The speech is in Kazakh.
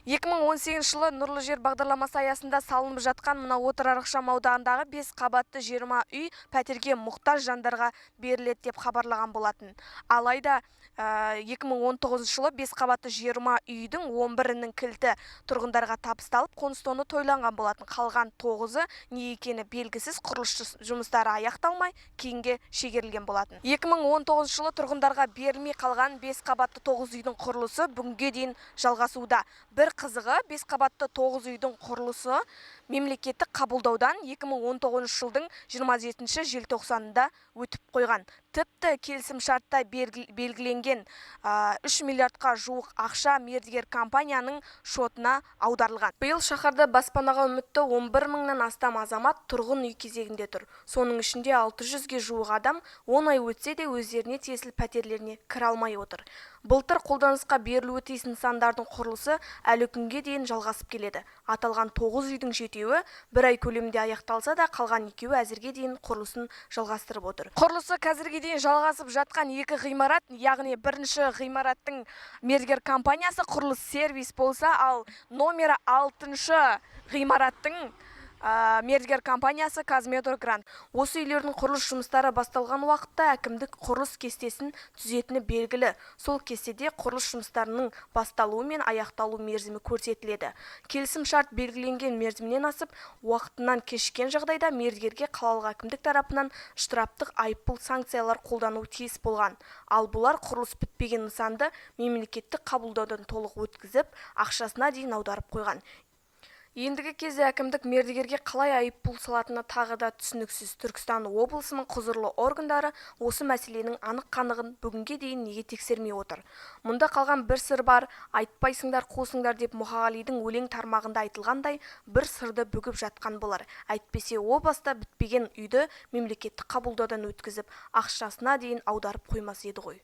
2018 жылы «Нұрлы жер» бағдарламасы аясында салынып жатқан мына Отырар ықшам ауданындағы 5 қабатты 20 үй пәтерге мұқтаж жандарға беріледі деп хабарлаған болатын. Алайда 2019 жылы 5 қабатты 20 үйдің 11-інің кілті тұрғындарға табысталып, қоныс тоны тойланған болатын. Қалған 9-ы не екені белгісіз, құрылыс жұмыстары аяқталмай, кейінге шегерілген болатын. 2019 жылы тұрғындарға берілмей қалған 5 қабатты 9 үйдің құрылысы бүгінге дейін жалғасуда. Бір қызығы, 5 қабатты 9 үйдің құрылысы мемлекеттік қабылдаудан 2019 жылдың 27 желтоқсанында өтіп қойған. Тіпті келісім шартта белгіленген 3 миллиардқа жуық ақша мердігер компанияның шотына аударылған. Биыл шаһарда баспанаға үмітті 11 мыңнан астам азамат тұрғын үй кезегінде тұр. Соның ішінде 600-ге жуық адам 10 ай өтсе де, өздеріне тиесілі пәтерлеріне кіре алмай отыр. Былтыр қолданысқа берілуі тиіс нысандардың құрылысы әлі күнге дейін жалғасып келеді. Аталған 9 үйдің жетеуі бір ай көлемінде аяқталса да, қалған екеуі әзірге дейін құрылысын жалғастырып отыр. Құрылысы қазірге дейін жалғасып жатқан екі ғимарат, яғни бірінші ғимараттың мердігер компаниясы «Құрылыс сервис» болса, ал номері алтыншы ғимараттың мердігер компаниясы «Казметро Гранд». Осы үйлердің құрылыс жұмыстары басталған уақытта әкімдік құрылыс кестесін түзетіні белгілі. Сол кестеде құрылыс жұмыстарының басталуы мен аяқталу мерзімі көрсетіледі. Келісім шарт белгіленген мерзімнен асып, уақытынан кешіккен жағдайда мердігерге қалалық әкімдік тарапынан штрафтық айыппұл санкциялар қолдануы тиіс болған. Ал бұлар құрылыс бітпеген нысанды мемлекеттік қабылдаудан толық өткізіп, ақшасына дейін аударып қойған. Ендігі кезде әкімдік мердігерге қалай айыппұл салатыны тағы да түсініксіз. Түркістан облысының құзырлы органдары осы мәселенің анық-қанығын бүгінге дейін неге тексермей отыр? Мұнда қалған бір сыр бар, айтпайсыңдар, қусыңдар деп Мұқағалидың өлең тармағында айтылғандай, бір сырды бүгіп жатқан болар. Әйтпесе о баста бітпеген үйді мемлекеттік қабылдаудан өткізіп, ақшасына дейін аударып қоймас еді ғой.